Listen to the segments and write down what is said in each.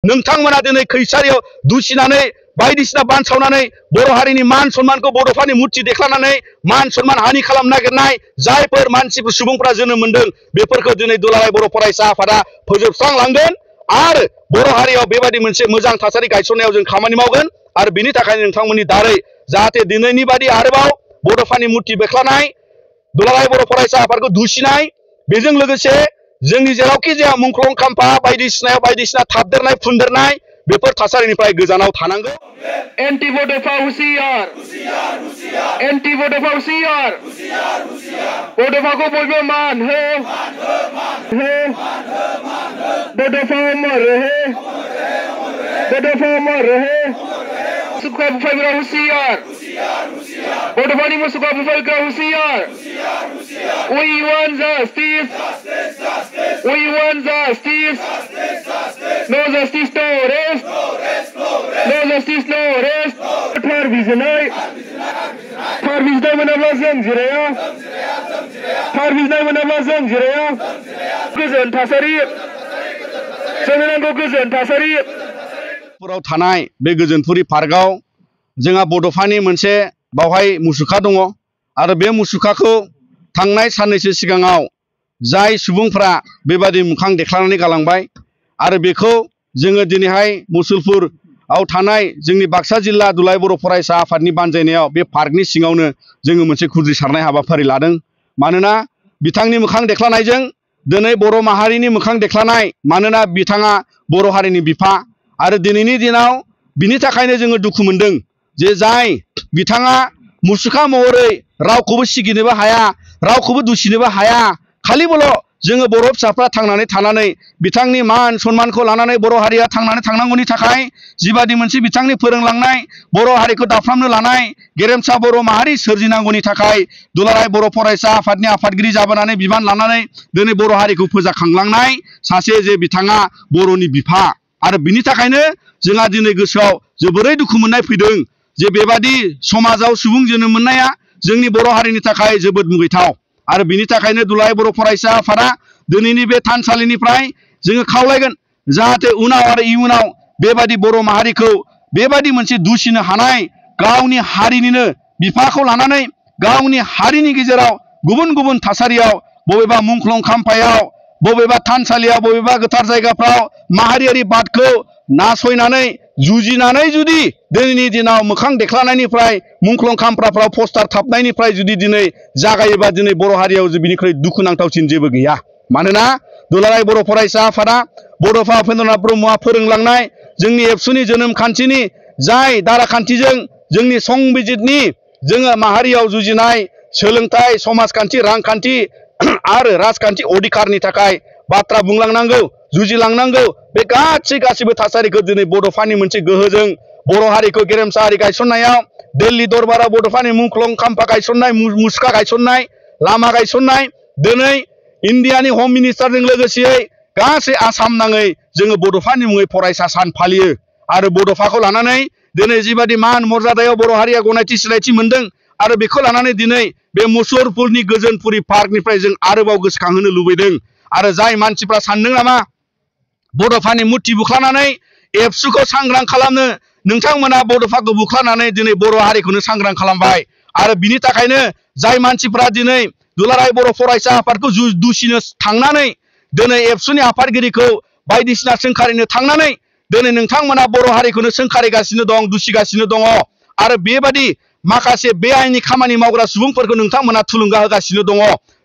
नोंथांमोना दिनै खैसारियाव दुसिनानै बायदिसिना बानसावनानै बर' हारिनि मान सन्मानखौ बड'फानि मुर्ति देख्लानानै मान सन्मान हानि खालामनो नागिरनाय जायफोर मानसिफोर सुबुंफोरा जोनोम मोनदों बेफोरखौ दिनै दुलाराय बर' फरायसा आफादा फोजोबस्रांलांगोन आरो बर' हारियाव बेबायदि मोनसे मोजां थासारि गायसननायाव जों खामानि मावगोन आरो बिनि थाखायनो नोंथांमोननि दारै जाहाथे दिनैनि बादि आरोबाव बड'फानि मुर्ति बेख्लानाय दुलाराय बर' फरायसा आफादखौ दुसिनाय बेजों लोगोसे जोंनि जेरावखि जाया मुंख्लं खाम्फा बायदिसिनायाव बायदिसिना थाबदेरनाय फुनदेरनाय बेफोर थासारिनिफ्राय गोजानाव थानांगौ एंटी बड'फा हुसियार एंटी बड'फा हुसियार बड'फाखौ बयबो मान हो बड'फा अमर रहे बड'फा अमर रहे मुसुखा बुफायग्रा हुसियार बड'फानि मुसुखा बुफायग्रा हुसियार We want justice. We want justice. No justice, no rest. No justice, no rest. Pervizनाय मोनाब्ला जों जिराया pervizनाय मोनाब्ला जों जिराया गोजोन थासारि जोंनो नांगौ गोजोन थासारि पुराव थानाय बे गोजोनपुरि पार्कआव जोंहा बड'फानि मोनसे बावहाय मुसुखा दङ आरो बे मुसुखाखौ थांनाय साननैसो सिगाङाव जाय सुबुंफ्रा बेबादि मोखां देख्लानानै गालांबाय आरो बेखौ जोङो दिनैहाय मुसलपुराव थानाय जोंनि बाक्सा जिल्ला दुलाराय बर' फरायसा आफादनि बानजायनायाव बे पार्कनि सिङावनो जोङो मोनसे खुद्रिसारनाय हाबाफारि लादों मानोना बिथांनि मोखां देख्लानायजों दिनै बर' माहारिनि मोखां देख्लानाय मानोना बिथाङा बर' हारिनि बिफा आरो दिनैनि दिनाव बिनि थाखायनो जोङो दुखु मोनदों जे जाय बिथाङा मुसुखा महरै रावखौबो सिगिनोबो हाया रावखौबो दुसिनोबो हाया खालिबोल' जोङो बर' फिसाफ्रा थांनानै थानानै बिथांनि मान सन्मानखौ लानानै बर' हारिया थांनानै थांनांगौनि थाखाय जिबादि मोनसे बिथांनि फोरोंलांनाय बर' हारिखौ दाफ्रामनो लानाय गेरेमसा बर' माहारि सोरजिनांगौनि थाखाय दुलाराय बर' फरायसा आफादनि आफादगिरि जाबोनानै बिबान लानानै दिनै बर' हारिखौ फोजाखांलांनाय सासे जे बिथाङा बर'नि बिफा आरो बिनि थाखायनो जोंहा दिनै गोसोआव जोबोरै दुखु मोननाय फैदों जे बेबादि समाजाव सुबुं जोनोम मोननाया जोंनि बर' हारिनि थाखाय जोबोद मुगैथाव आरो बिनि थाखायनो दुलाराय बर' फरायसा आफादा दिनैनि बे थानसालिनिफ्राय जोङो खावलायगोन जाहाथे उनाव आरो इयुनाव बेबादि बर' माहारिखौ बेबादि मोनसे दुसिनो हानाय गावनि हारिनिनो बिफाखौ लानानै गावनि हारिनि गेजेराव गुबुन गुबुन थासारियाव बबेबा मुंख्लं खाम्फायाव बबेबा थानसालियाव बबेबा गोथार जायगाफ्राव माहारियारि बादखौ नासयनानै जुजिनानै जुदि दिनैनि दिनाव मोखां देख्लानायनिफ्राय मुंख्लं खाम्फाफ्राव पस्टार थाबनायनिफ्राय जुदि दिनै जागायोबा दिनै बर' हारियाव बिनिख्रुइ दुखुनांथावसिन जेबो गैया मानोना दुलाराय बर' फरायसा आफादा बड'फा उपेन्द्रनाथ ब्रह्मआ फोरोंलांनाय जोंनि एबसुनि जोनोम खान्थिनि जाय दाराखान्थिजों जोंनि संबिजितनि जोङो माहारियाव जुजिनाय सोलोंथाइ समाजखान्थि रांखान्थि आरो राजखान्थि अधिकारनि थाखाय बाथ्रा बुंलांनांगौ जुजिलांनांगौ बे गासिबो थासारिखौ दिनै बड'फानि मोनसे गोहोजों बर' हारिखौ गेरेमसा हारि गायसननायाव दिल्ली दरबाराव बड'फानि मुंख्लं खाम्फा गायसननाय मुसुखा गायसननाय लामा गायसननाय दिनै इन्डियानि हम मिनिस्टारजों लोगोसेयै गासै आसाम नाङै जोङो बड'फानि मुङै फरायसा सान फालियो आरो बड'फाखौ लानानै दिनै जिबादि मान मर्यादायाव बर' हारिया गनायथि सिनायथि मोनदों आरो बेखौ लानानै दिनै बे मुसलपुरनि गोजोनपुरि पार्कनिफ्राय जों आरोबाव गोसोखांहोनो लुबैदों आरो जाय मानसिफ्रा सानदों नामा बड'फानि मुर्ति बुख्लानानै एबसुखौ सांग्रां खालामनो नोंथांमोना बड'फाखौ बुख्लानानै दिनै बर' हारिखौनो सांग्रां खालामबाय आरो बिनि थाखायनो जाय मानसिफ्रा दिनै दुलाराय बर' फरायसा आफादखौ दुसिनो थांनानै दिनै एबसुनि आफादगिरिखौ बायदिसिना सोंखारिनो थांनानै दिनै नोंथांमोना बर' हारिखौनो सोंखारिगासिनो दं दुसिगासिनो दङ आरो बेबादि माखासे बेआइनि खामानि मावग्रा सुबुंफोरखौ नोंथांमोना थुलुंगा होगासिनो दङ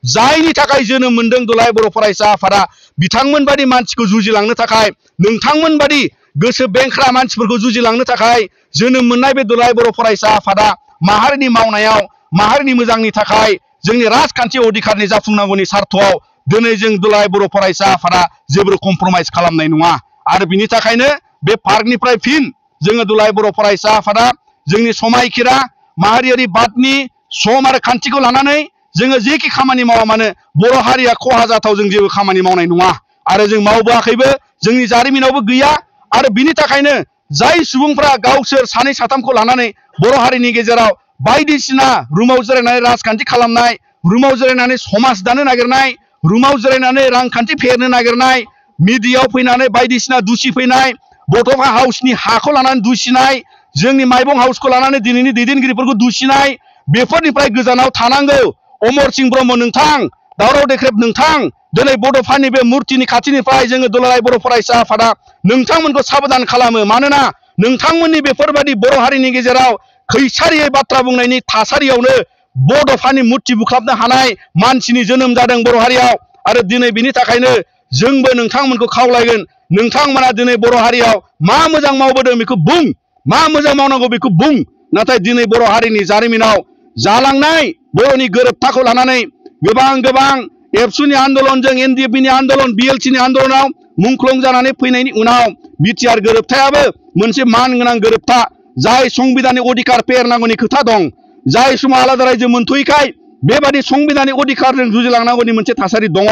जायनि थाखाय जोनोम मोनदों दुलाराय बर' फरायसा आफादा बिथांमोन बादि मानसिखौ जुजिलांनो थाखाय नोंथांमोन बादि गोसो बेंख्रा मानसिफोरखौ जुजिलांनो थाखाय जोनोम मोननाय बे दुलाराय बर' फरायसा आफादा माहारिनि मावनायाव माहारिनि मोजांनि थाखाय जोंनि राजखान्थि अधिकारनि जाफुंनांगौनि सार्थआव दिनै जों दुलाराय बर' फरायसा आफादा जेबो कमप्रमाइज खालामनाय नङा आरो बिनि थाखायनो बे पार्कनिफ्राय फिन जोङो दुलाराय बर' फरायसा आफादा जोंनि समायखिरा माहारियारि बादनि सम आरो खान्थिखौ लानानै जोङो जेखि खामानि मावा मानो बर' हारिया खहा जाथाव जों जेबो खामानि मावनाय नङा आरो जों मावबोआखैबो जोंनि जारिमिनावबो गैया आरो बिनि थाखायनो जाय सुबुंफ्रा गावसोर सानै साथामखौ लानानै बर' हारिनि गेजेराव बायदिसिना रुमाव जिरायनानै राजखान्थि खालामनाय रुमाव जिरायनानै समाज दानो नागिरनाय रुमाव जिरायनानै रांखान्थि फेहेरनो नागिरनाय मिडियायाव फैनानै बायदिसिना दुसिफैनाय बड'फा हाउसनि हाखौ लानानै दुसिनाय जोंनि माइबं हाउसखौ लानानै दिनैनि दैदेनगिरिफोरखौ दुसिनाय बेफोरनिफ्राय गोजानाव थानांगौ। अमर सिंह ब्रह्म नोंथां, दावराव देख्रेब नोंथां, दिनै बड'फानि बे मुर्तिनि खाथिनिफ्राय जोङो दुलाराय बर' फरायसा आफादा नोंथांमोनखौ साबधान खालामो। मानोना नोंथांमोननि बेफोरबायदि बर' हारिनि गेजेराव खैसारियै बाथ्रा बुंनायनि थासारियावनो बड'फानि मुर्ति बुख्लाबनो हानाय मानसिनि जोनोम जादों बर' हारियाव। आरो दिनै बिनि थाखायनो जोंबो नोंथांमोनखौ खावलायगोन, नोंथांमोना दिनै बर' हारियाव मा मोजां मावबोदों बेखौ बुं, मा मोजां मावनांगौ बेखौ बुं। नाथाय दिनै बर' हारिनि जारिमिनाव जालांनाय बर'नि गोरोबथाखौ लानानै गोबां एबसुनि आन्दलनजों एनडिएफबिनि आन्दलन बिएलसिनि आन्दलनाव मुंख्लं जानानै फैनायनि उनाव बिटिआर गोरोबथायाबो मोनसे मानगोनां गोरोबथा, जाय संबिधाननि अधिकार फेहेरनांगौनि खोथा दं, जाय समाव आलादा रायजो मोनथ'यैखाय बेबादि संबिधाननि अधिकारजों जुजिलांनांगौनि मोनसे थासारि दङ।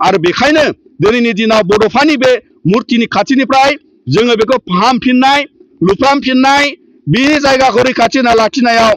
आरो बेखायनो दिनैनि दिनाव बड'फानि बे मुर्तिनि खाथिनिफ्राय जोङो बेखौ फाहामफिननाय, लुफ्रामफिननाय, बिनि जायगाखौ रैखाथि होना लाखिनायाव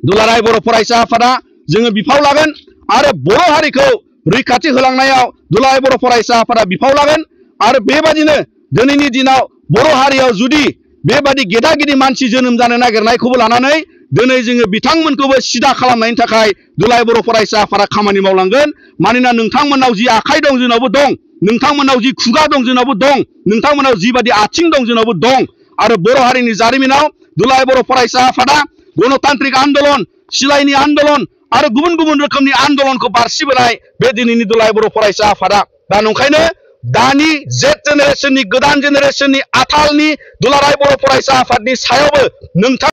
दुलाराय बर' फरायसा आफादा जोङो बिफाव लागोन। आरो बर' हारिखौ रैखाथि होलांनायाव दुलाराय बर' फरायसा आफादा बिफाव लागोन। आरो बेबादिनो दिनैनि दिनाव बर' हारियाव जुदि बेबादि गेदा गिदि मानसि जोनोम जानो नागिरनायखौबो लानानै दिनै जोङो बिथांमोनखौबो सिदा खालामनायनि थाखाय दुलाराय बर' फरायसा आफादा खामानि मावलांगोन। मानोना नोंथांमोननाव जि आखाइ दं जोंनावबो दं, नोंथांमोननाव जि खुगा दं जोंनावबो दं, नोंथांमोननाव जिबादि आथिं दं जोंनावबो दं। आरो बर' हारिनि जारिमिनाव दुलाराय बर' फरायसा आफादा गणतान्त्रिक आन्दलन, सिलाइनि आन्दलन आरो गुबुन रोखोमनि आन्दलनखौ बारसिबोनाय बे दिनैनि दुलाराय बर' फरायसा आफादा। दा नंखायनो दानि जेट जेनेरेसननि, गोदान जेनेरेसननि आथालनि दुलाराय बर' फरायसा आफादनि सायावबो नोंथां